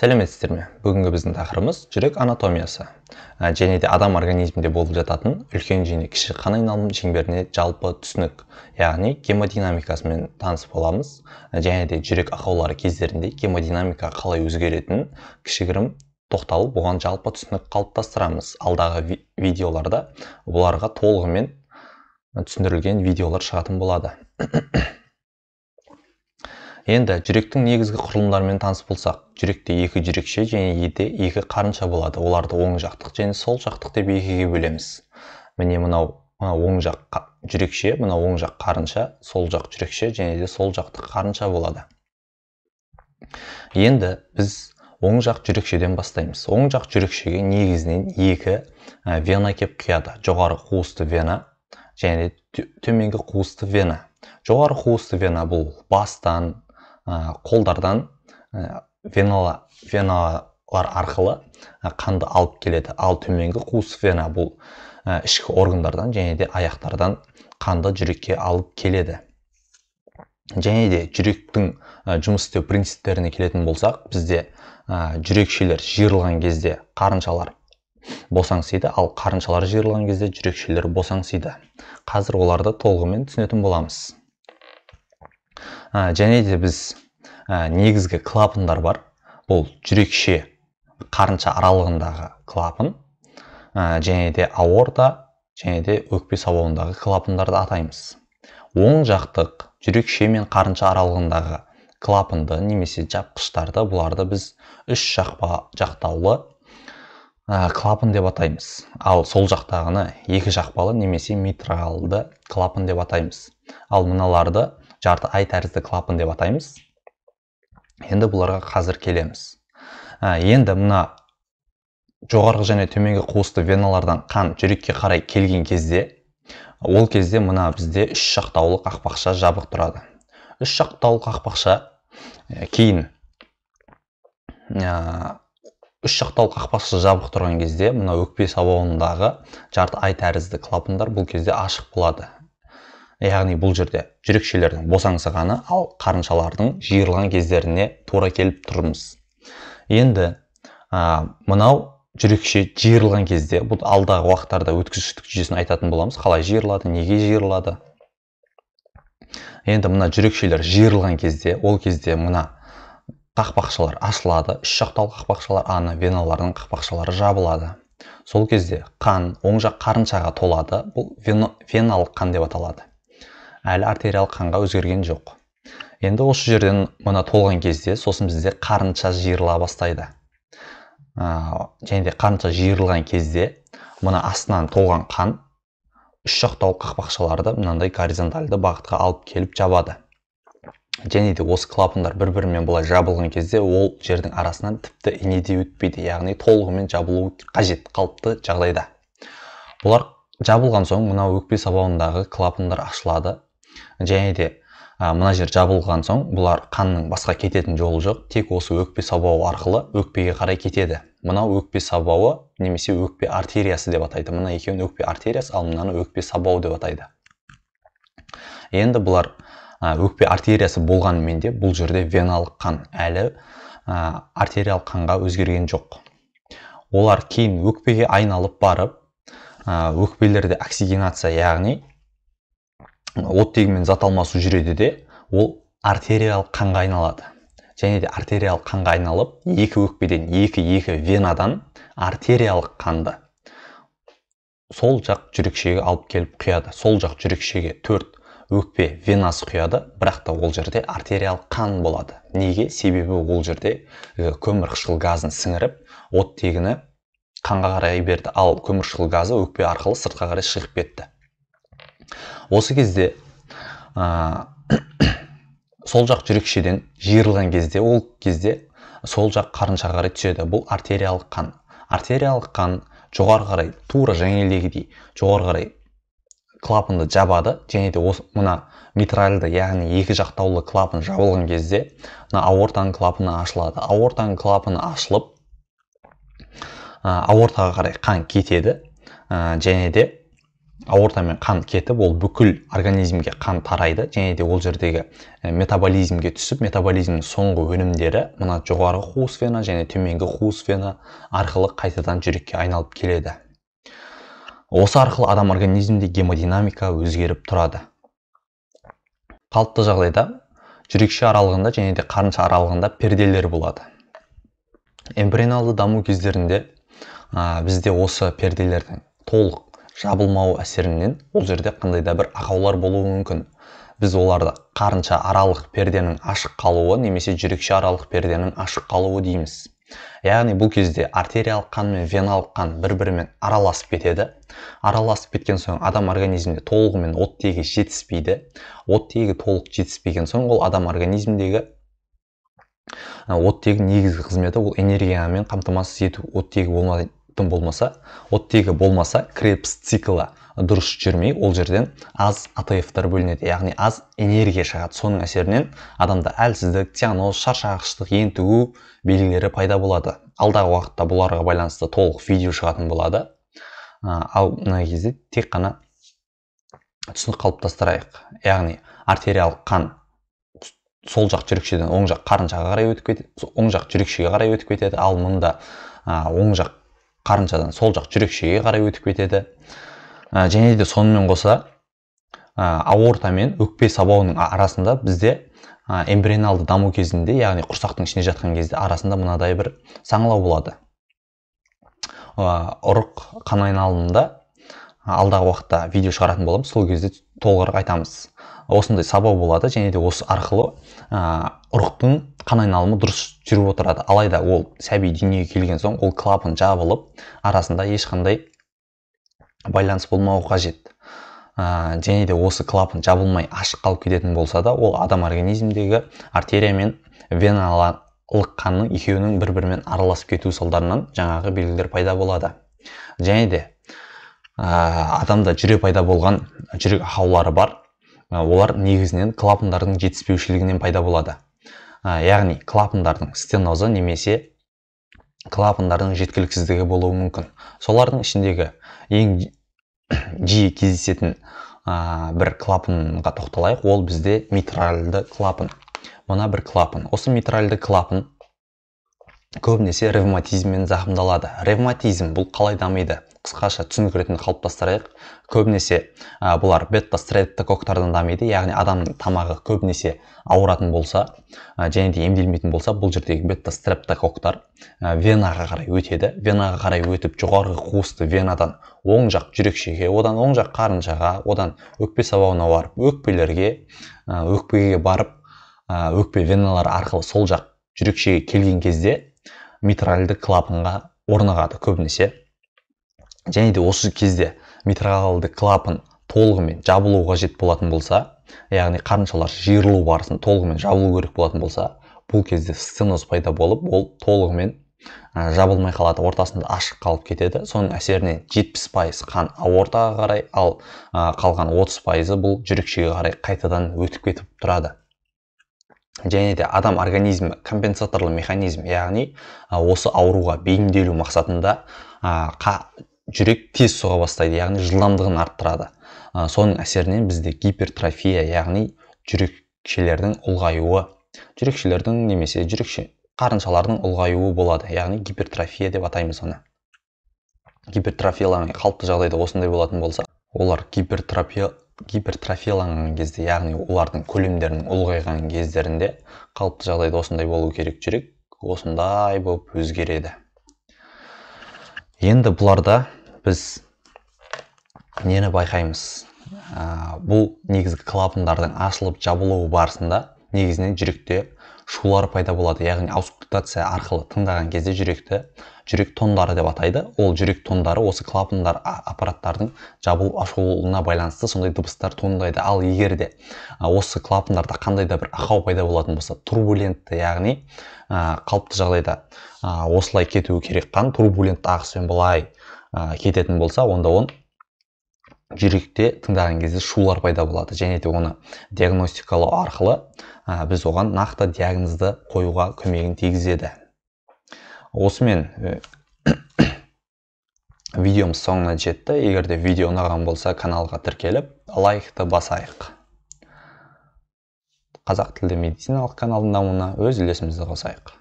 Сәлеметсіздер ме? Бүгінгі біздің тақырыбымыз жүрек анатомиясы және де адам организмінде болып жататын үлкен және кіші қан айналым шеңберіне жалпы түсінік, яғни гемодинамикасымен таныс боламыз және де жүрек ақаулары кездерінде гемодинамика қалай өзгеретінін кішігірім тоқталып, оған жалпы түсінік қалыптастырамыз. Алдағы видеоларда бұларға толығымен түсіндірілген видеолар шығатын болады. Енді жүректің негізгі құрылымдарымен таныс болсақ, жүректе екі жүрекше және екі қарынша болады. Оларды оң жақтық және сол жақтық деп екіге бөлеміз. Міне, мынау оң жақ жүрекше, мынау оң жақ қарынша, сол жақ жүрекше және де сол жақтық қарынша болады. Енді біз оң жақ жүрекшеден бастаймыз. Оң жақ жүрекшеге негізінен екі вена кеп құяды. Жоғары қуысты вена және төменгі қуысты вена. Жоғары қуысты вена бұл бастан, қолдардан веналар арқылы қанды алып келеді. Ал төменгі қуыс вена бұл ішкі органдардан және де аяқтардан қанды жүрекке алып келеді. Және де жүректің жұмыс істеу принциптеріне келетін болсақ, бізде жүрекшелер жиырылған кезде қарыншалар босаңсиды, ал қарыншалар жиырылған кезде жүрекшелер босаңсиды. Қазір оларды толығымен түсінетін боламыз. Және де біз негізгі клапандар бар. Бұл жүрекше қарынша аралығындағы клапан, және де аорта және де өкпе сабауындағы клапандарды атаймыз. Оң жақтық жүрекше мен қарынша аралығындағы клапанды немесе жапқыштарды, бұларды біз үш жақтаулы клапан деп атаймыз. Ал сол жақтағыны екі жақпалы немесе митралды клапан деп атаймыз. Ал мыналарды жарты ай тәрізді клапан деп атаймыз. Енді бұларға қазір келеміз. Енді мына жоғарғы және төменгі қуысты веналардан қан жүрекке қарай келген кезде, ол кезде мына бізде үш жақтаулы қақпақша жабық тұрады. Үш жақтаулы қақпақша кейін үш жақтаулы қақпақша жабық тұрған кезде мына өкпе сабауындағы жарты ай тәрізді клапандар бұл кезде ашық болады. Яғни бұл жерде жүрекшелердің босаңсығаны, ал қарыншалардың жиырылған кездеріне тура келіп тұрмыз. Енді мынау жүрекше жиырылған кезде, бұл алдағы уақыттарда өткізгіштік жүйесін айтатын боламыз, қалай жиырылады, неге жиырылады. Енді мына жүрекшелер жиырылған кезде, ол кезде мына қақпақшалар ашылады, үш жақтаулы қақпақшалар, ана веналардың қақпақшалары жабылады. Сол кезде қан оң жақ қарыншаға толады, бұл веналық қан деп аталады. Әлі артериялық қанға өзгерген жоқ. Енді осы жерден мына толған кезде, сосын бізде қарынша жиырыла бастайды. Және де қарынша жиырылған кезде мына астынан толған қан үш жақтаулы қақпақшаларды мынандай горизонтальды бағытқа алып келіп жабады. Және де осы клапандар бір-бірімен бұлай жабылған кезде ол жердің арасынан тіпті ине де өтпейді, яғни толығымен жабылуы қажет қалыпты жағдайда. Бұлар жабылған соң мына өкпе сабауындағы клапандар ашылады. Және де мына жер жабылған соң бұлар қанның басқа кететін жолы жоқ, тек осы өкпе сабауы арқылы өкпеге қарай кетеді. Мынау өкпе сабауы немесе өкпе артериясы деп атайды. Мына екеуін өкпе артериясы, ал мынаны өкпе сабауы деп атайды. Енді бұлар өкпе артериясы болғанымен де бұл жерде веналық қан әлі артериялық қанға өзгерген жоқ. Олар кейін өкпеге айналып барып, өкпелерде оксигенация, яғни оттегімен зат алмасу жүреді де, ол артериялық қанға айналады. Және де артериялық қанға айналып, екі өкпеден, екі венадан артериялық қанды сол жақ жүрекшеге алып келіп құяды. Сол жақ жүрекшеге 4 өкпе венасы құяды, бірақ та ол жерде артериялық қан болады. Неге? Себебі ол жерде көмірқышқыл газын сіңіріп, оттегіні қанға қарай берді, ал көмірқышқыл газы өкпе арқылы сыртқа қарай шығып кетті. Осы кезде сол жақ жүрекшеден жиырылған кезде, ол кезде сол жақ қарыншаға қарай түседі. Бұл артериялық қан. Артериялық қан жоғары қарай, тура жаңелдегідей жоғары қарай клапанды жабады. Және де осы мына митральды, яғни екі жақтаулы клапан жабылған кезде мына аортаның клапаны ашылады. Аортаның клапаны ашылып, аортаға қарай қан кетеді. Және де Аортамен қан кетіп, ол бүкіл организмге қан тарайды және де ол жердегі метаболизмге түсіп, метаболизмнің соңғы өнімдері мына жоғарғы қуыс вена және төменгі қуыс вена арқылы қайтадан жүрекке айналып келеді. Осы арқылы адам организмінде гемодинамика өзгеріп тұрады. Қалыпты жағдайда жүрекше аралығында және де қарынша аралығында перделер болады. Эмбрионалды даму кездерінде бізде осы перделердің толық жабылмауы әсерінен ол жерде қандай да бір ақаулар болуы мүмкін. Біз оларды қарынша аралық перденің ашық қалуы немесе жүрекше аралық перденің ашық қалуы дейміз. Яғни бұл кезде артериялық қан мен веналық қан бір-бірімен араласып кетеді. Араласып кеткен соң адам организмінде толығымен оттегі жетіспейді. Оттегі толық жетіспеген соң ол адам организміндегі оттегі негізгі қызметі ол энергиямен қамтамасыз ету. Оттегі болмаса, оттегі болмаса Кребс циклі дұрыс жүрмей, ол жерден аз АТФ-тар бөлінеді, яғни аз энергия шығады. Соның әсерінен адамда әлсіздік, цианоз, шаршағыштық, ентігу белгілері пайда болады. Алдағы уақытта бұларға байланысты толық видео шығатын болады. Ал мына кезде тек қана түсінік қалыптастырайық. Яғни артериялық қан сол жақ жүрекшеден оң жақ қарыншаға қарай өтіп кетеді, оң жақ жүрекшеге қарай өтіп кетеді, ал мұнда оң жақ қарыншадан сол жақ жүрекшеге қарай өтіп кетеді. Және де сонымен қоса аорта мен өкпе сабауының арасында бізде эмбрионалды даму кезінде, яғни құрсақтың ішінде жатқан кезде арасында мынадай бір саңылау болады. Ұрық қан айналымында алдағы уақытта видео шығаратын боламыз, сол кезде толығырақ айтамыз. Осындай сабау болады және де осы арқылы ұрықтың қан айналымы дұрыс жүріп отырады. Алайда ол сәби дүниеге келген соң ол клапан жабылып, арасында ешқандай байланыс болмауы қажет. Және де осы клапан жабылмай ашық қалып кететін болса да, ол адам организмдегі артерия мен веналық қанның екеуінің бір-бірімен араласып кетуі салдарынан жаңағы белгілер пайда болады. Және де адамда жүре пайда болған жүрек ақаулары бар. Олар негізінен клапандардың жетіспеушілігінен пайда болады. Яғни клапандардың стенозы немесе клапандардың жеткіліксіздігі болуы мүмкін. Солардың ішіндегі ең жиі кездесетін бір клапанға тоқталайық. Ол бізде митральды клапан. Мына бір клапан. Осы митральды клапан көбінесе ревматизммен зақымдалады. Ревматизм бұл қалай дамиды? Қысқаша түсінік ретінде қалыптастырайық. Көбінесе бұлар бета-стрептококктардан дамиды, яғни адамның тамағы көбінесе ауыратын болса және де емделмейтін болса, бұл жердегі бета-стрептококктар венаға қарай өтеді. Венаға қарай өтіп, жоғарғы қуысты венадан оң жақ жүрекшеге, одан оң жақ қарыншаға, одан өкпе сабауына барып, өкпелерге, өкпеге барып, өкпе веналары арқылы сол жақ жүрекшеге келген кезде митральды клапанға орнығады көбінесе. Және де осы кезде митралды клапан толығымен жабылу қажет болатын болса, яғни қарыншалар жиырылу барысын толығымен жабылу керек болатын болса, бұл кезде стеноз пайда болып, ол толығымен жабылмай қалады, ортасында ашық қалып кетеді. Соның әсерінен 70% қан аортаға қарай, ал қалған 30% бұл жүрекшеге қарай қайтадан өтіп кетіп тұрады. Және де адам организмі компенсаторлы механизм, яғни осы ауруға бейімделу мақсатында жүрек тез соға бастайды, яғни жылдамдығын арттырады. Соның әсерінен бізде гипертрофия, яғни жүрекшелердің ұлғаюы, жүрекшелердің немесе жүрекше қарыншалардың ұлғаюы болады, яғни гипертрофия деп атаймыз оны. Гипертрофияланған қалыпты жағдайда осындай болатын болса, олар гипертрофияланған кезде, яғни олардың көлемдерінің ұлғайған кездерінде қалыпты жағдайда осындай болу керек, жүрек осындай болып өзгереді. Енді бұларда біз нені байқаймыз? Бұл негізгі клапандардың ашылып жабылуы барысында негізінен жүректе шулар пайда болады, яғни аускультация арқылы тыңдаған кезде жүректі жүрек тондары деп атайды. Ол жүрек тондары осы клапандар аппараттардың жабылып ашылуына байланысты сондай дыбыстар туындайды. Ал егер де осы клапандарда қандай да бір ақау пайда болатын болса, турбулентті, яғни қалыпты жағдайда осылай кетуі керек қан турбулентті ағыспен былай кететін болса, онда он жүректе тыңдаған кезде шулар пайда болады. Және де оны диагностикалау арқылы біз оған нақты диагнозды қоюға көмегін тигізеді. Осымен Видеомыз соңына жетті. Егер де видео ұнаған болса, каналға тіркеліп, лайкты басайық. Қазақ тілді медициналық каналдың дамуына өз үлесімізді қосайық.